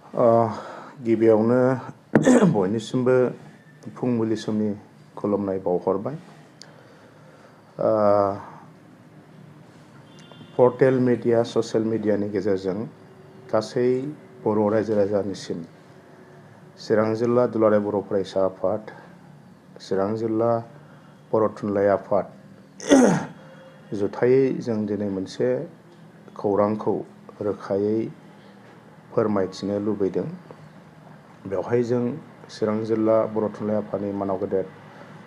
गिबियावनो बयनिसिमबो फुंबिलि समनि खुलुमनाय बावहरबाय। पर्टेल मिडिया ससियेल मिडियानि गेजेरजों गासै बर' रायजो राजानिसिम चिरां जिल्ला दुलाराय बर' फरायसा आफाद, चिरां जिल्ला बर' थुनलाइ आफाद जुथायै जों दिनै मोनसे खौरांखौ रोखायै फोरमायथिनो लुबैदों। बेवहाय जों चिरां जिल्ला बर' थुनलाइ आफादनि मानाव गेदेर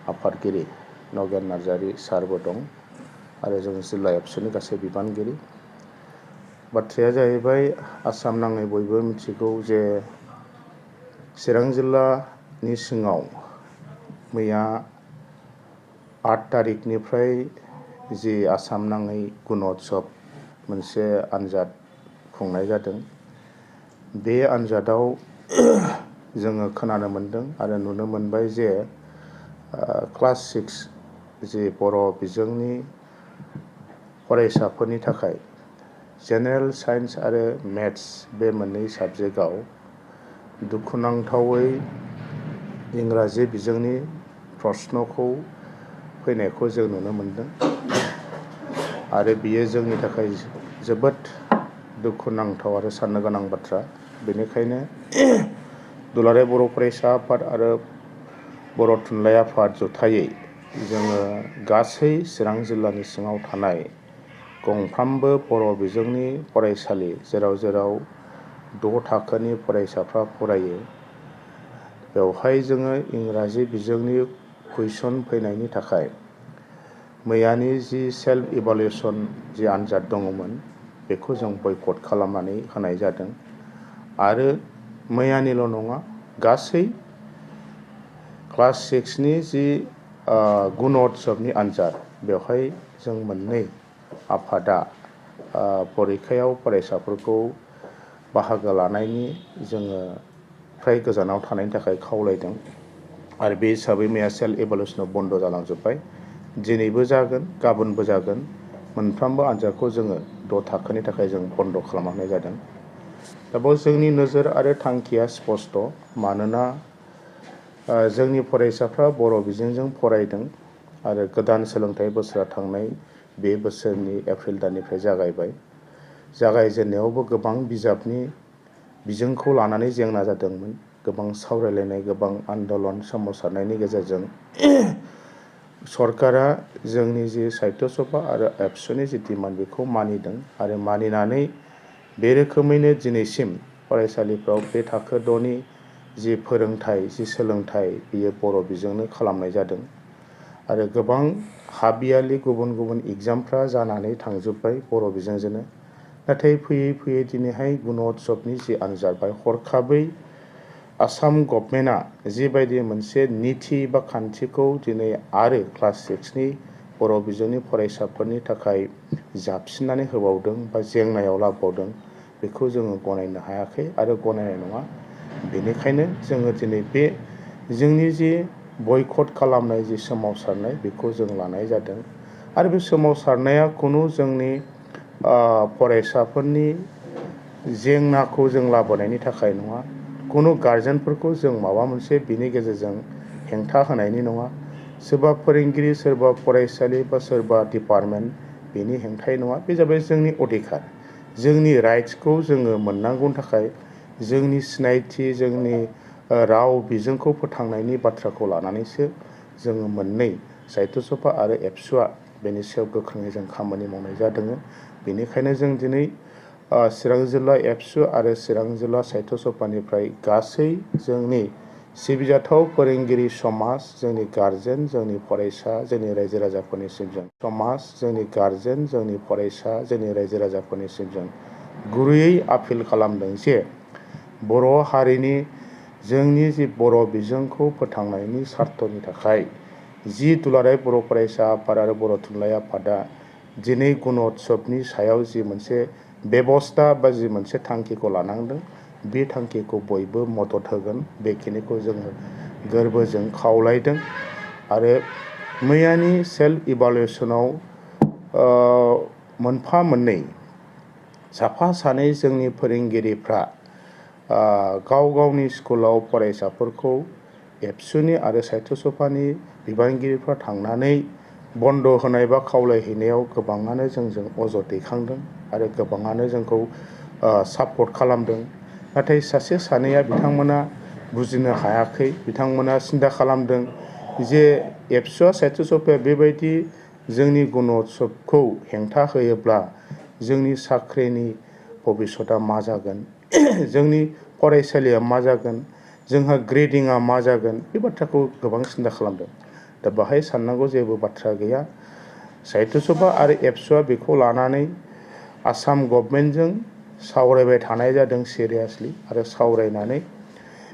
आफादगिरि नगेन नार्जारि सारबो दं आरो जों जिल्ला एबसुनि गासै बिबानगिरि। बाथ्राया जाहैबाय आसाम नाङै बयबो मिथिगौ जे चिरां जिल्लानि सिङाव मैया 8 तारिखनिफ्राय जि आसाम नाङै गुण'त्सब मोनसे आनजाद खुंनाय जादों। बे आनजादाव जोङो खोनानो मोनदों आरो नुनो मोनबाय जे क्लास 6 जि बर' बिजोंनि फरायसाफोरनि थाखाय जेनेरेल साइन्स आरो मेथ्स बे मोननै साबजेक्टआव दुखुनांथावै इंराजि बिजोंनि प्रश्नखौ फैनायखौ जों नुनो मोनदों आरो बियो जोंनि थाखाय जोबोद दुखुनांथाव आरो साननो गोनां बाथ्रा। बेनिखायनो दुलाराय बर' फरायसा आफाद आरो बर' थुनलाइ आफाद जथायै जोङो गासै चिरां जिल्लानि सिङाव थानाय गंफ्रामबो बर' बिजोंनि फरायसालि जेराव 6 थाखोनि फरायसाफ्रा फरायो, बेवहाय जोङो इंराजि बिजोंनि कुइसन फैनायनि थाखाय मैयानि जि सेल्फ इभालुएसन जि आनजाद दङमोन बेखौ जों बयकट खालामनानै होनाय जादों आरो मैयानिल' नङा, गासै क्लास 6नि जि गुण'त्सबनि आनजाद बेवहाय जों मोननै आफादा परिखायाव फरायसाफोरखौ बाहागो लानायनि जोङो फ्राय गोजानाव थानायनि थाखाय खावलायदों आरो बे हिसाबै मैया सेल्फ इभालुएसनाव बन्द' जालांजोब्बाय। दिनैबो जागोन, गाबोनबो जागोन। मोनफ्रोमबो आनजादखौ जोङो 6 थाखोनि थाखाय जों बन्द' खालामनाय जादों। दा बेयाव जोंनि नोजोर आरो थांखिया स्पस्ट'। मानोना जोंनि फरायसाफ्रा बर' बिजोंजों फरायदों आरो गोदान सोलोंथाइ बोसोरा थांनाय बे बोसोरनि एप्रिल दाननिफ्राय जागायबाय। जागायजेननायावबो गोबां बिजाबनि बिजोंखौ लानानै जेंना जादोंमोन। गोबां सावरायलायनाय, गोबां आन्दलन सोमावसारनायनि गेजेरजों सरकारा जोंनि जि साहित्य सभा आरो एबसुनि जि डिमान्ड बेखौ मानिदों आरो मानिनानै बे रोखोमैनो दिनैसिम फरायसालिफ्राव बे थाखो 6नि जि फोरोंथाइ, जि सोलोंथाइ बियो बर' बिजोंनो खालामनाय जादों आरो गोबां हाबियालि गुबुन गुबुन एग्जामफ्रा जानानै थांजोब्बाय बर' बिजोंजोंनो। नाथाय फैयै फैयै दिनैहाय गुण'त्सबनि जि आनजाद बा हरखाबै आसाम गभर्नमेन्टआ जिबायदि मोनसे निथि बा खान्थिखौ दिनै आरो क्लास 6नि बर' बिजोंनि फरायसाफोरनि थाखाय जाबसिननानै होबावदों बा जेंनायाव लाबोबावदों बेखौ जोङो गनायनो हायाखै आरो गनायनाय नङा। बेनिखायनो जोङो दिनै बे जोंनि जि बयकट खालामनाय जि सोमावसारनाय बेखौ जों लानाय जादों आरो बे सोमावसारनाया खुनु जोंनि फरायसाफोरनि जेंनाखौ जों लाबोनायनि थाखाय नङा, खुनु गार्जेनफोरखौ जों माबा मोनसे बिनि गेजेरजों हेंथा होनायनि नङा, सोरबा फोरोंगिरि, सोरबा फरायसालि बा सोरबा डिपार्टमेन्ट बेनि हेंथायै नङा। बे जाबाय जोंनि अधिकार, जोंनि राइट्सखौ जोङो मोननांगौनि थाखाय जोंनि सिनायथि, जोंनि राव बिजोंखौ फोथांनायनि बाथ्राखौ लानानैसो जोङो मोननै साहित्य सभा आरो एबसुआ बेनि सायाव गोख्रोङै जों खामानि मावनाय जादों। बेनिखायनो जों दिनै चिरां जिल्ला एबसु आरो चिरां जिल्ला साहित्य सभानिफ्राय गासै जोंनि सिबिजाथाव फोरोंगिरि समाज, जोंनि गार्जेन, जोंनि फरायसा, जोंनि रायजो राजाफोरनिसिम जों समाज, जोंनि गार्जेन, जोंनि फरायसा, जोंनि रायजो राजाफोरनिसिम जों गुरैयै आपिल खालामदों जे बर' हारिनि जोंनि जि बर' बिजोंखौ फोथांनायनि सार्थनि थाखाय जि दुलाराय बर' फरायसा आफाद आरो बर' थुनलाइ आफादा दिनै गुण'त्सबनि सायाव जि मोनसे बेबस्था बा जि मोनसे थांखिखौ लानांदों बे थांखिखौ बयबो मदद होगोन, बेखिनिखौ जोङो गोरबोजों खावलायदों। आरो मैयानि सेल्फ इभालुएसनाव मोनफा मोननै साफा सानै जोंनि फोरोंगिरिफ्रा गाव गावनि स्कुलाव फरायसाफोरखौ एबसुनि आरो साहित्य सभानि बिबानगिरिफ्रा थांनानै बन्द होनाय बा खावलायहैनायाव गोबाङानो जोंजों अजद दैखांदों आरो गोबाङानो जोंखौ सापर्ट खालामदों। नाथाय सासे सानैया बिथांमोना बुजिनो हायाखै, बिथांमोना सिन्था खालामदों जे एबसुआ साहित्य सभाया बेबायदि जोंनि गुण'त्सबखौ हेंथा होयोब्ला जोंनि साख्रिनि भबिसतआ मा जागोन, जोंनि फरायसालिया मा जागोन, जोंहा ग्रेडिंआ मा जागोन, बे बाथ्राखौ गोबां सिन्था खालामदों। दा बाहाय साननांगौ जेबो बाथ्रा गैया। साहित्य सभा आरो एबसुआ बेखौ लानानै आसाम गभर्नमेन्टजों सावरायबाय थानाय जादों सिरियासलि, आरो सावरायनानै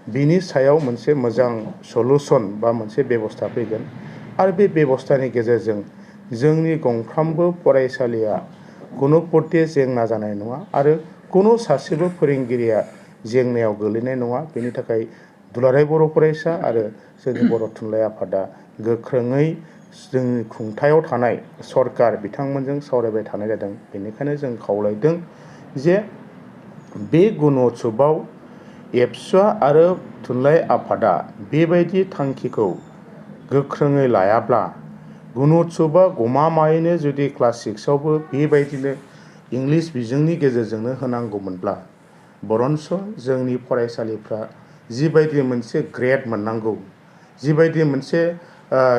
बिनि सायाव मोनसे मोजां सलुसन बा मोनसे बेबस्था फैगोन। आरो बे बेबस्थानि गेजेरजों जोंनि गंफ्रामबो फरायसालिया कुनु पथे जेंना जानाय नङा आरो कुनु सासेबो फोरोंगिरिया जेंनायाव गोलैनाय नङा। बेनि थाखाय दुलाराय बर' फरायसा आरो जोंनि बर' थुनलाइ आफादा गोख्रोङै जोंनि खुंथायाव थानाय सरकार बिथांमोनजों सावरायबाय थानाय जादों। बेनिखायनो जों खावलायदों जे बे गुण'त्सबआव एबसुआ आरो थुनलाइ आफादा बेबायदि थांखिखौ गोख्रोङै लायाब्ला गुण'त्सबआ गमामायैनो जुदि क्लास 6आवबो बेबायदिनो इंलिस बिजोंनि गेजेरजोंनो होनांगौमोनब्ला बरन्स जोंनि फरायसालिफ्रा जिबायदि मोनसे ग्रेड मोननांगौ, जिबायदि मोनसे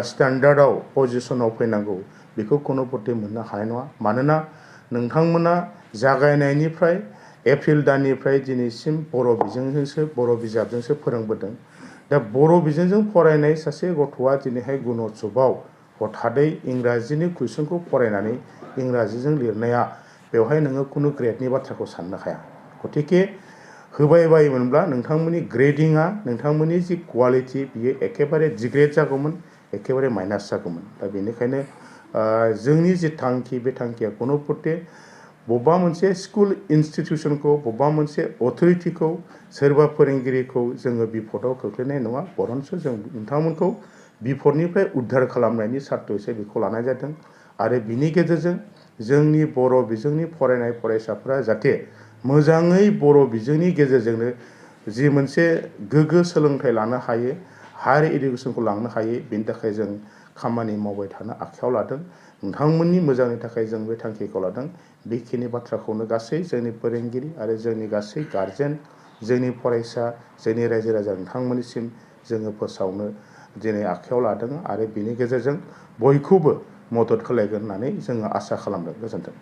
स्टेन्डार्डआव पजिसनाव फैनांगौ, बेखौ कुनु पथे मोननो हानाय नङा। मानोना नोंथांमोना जागायनायनिफ्राय एप्रिल दाननिफ्राय दिनैसिम बर' बिजोंजोंसो, बर' बिजाबजोंसो फोरोंबोदों। दा बर' बिजोंजों फरायनाय सासे गथ'आ दिनैहाय गुण'त्सबआव हथादै इंराजिनि कुइसनखौ फरायनानै इंराजिजों लिरनाया, बेवहाय नोङो कुनु ग्रेडनि बाथ्राखौ साननो हाया। गतिके होबाय बायोमोनब्ला नोंथांमोननि ग्रेडिंआ, नोंथांमोननि जि क्वालिटि, बियो एखेबारे डिग्रेड जागौमोन, एखेबारे माइनास जागौमोन। दा बेनिखायनो जोंनि जि थांखि, बे थांखिया कुनु पथे बबेबा मोनसे स्कुल इन्स्टिटिउसनखौ, बबेबा मोनसे अथरिटिखौ, सोरबा फोरोंगिरिखौ जोङो बिपदआव खोख्लैनाय नङा। बरन्स जों नोंथांमोनखौ बिपदनिफ्राय उद्धार खालामनायनि सार्थ'यैसो बेखौ लानाय जादों। आरो बिनि गेजेरजों जोंनि बर' बिजोंनि फरायनाय फरायसाफोरा जाहाथे मोजाङै बर' बिजोंनि गेजेरजोंनो जि मोनसे गोग्गो सोलोंथाइ लानो हायो, हायार इडुकेसनखौ लांनो हायो, बेनि थाखाय जों खामानि मावबाय थानो आखायाव लादों। नोंथांमोननि मोजांनि थाखाय जों बे थांखिखौ लादों। बेखिनि बाथ्राखौनो गासै जोंनि फोरोंगिरि आरो जोंनि गासै गारजेन, जोंनि फरायसा, जोंनि रायजो राजा नोंथांमोननिसिम जोङो फोसावनो दिनै आखायाव लादों। आरो बिनि गेजेरजों बयखौबो मदद होलायगोन होननानै जोङो आसा खालामदों। गोजोन्थों।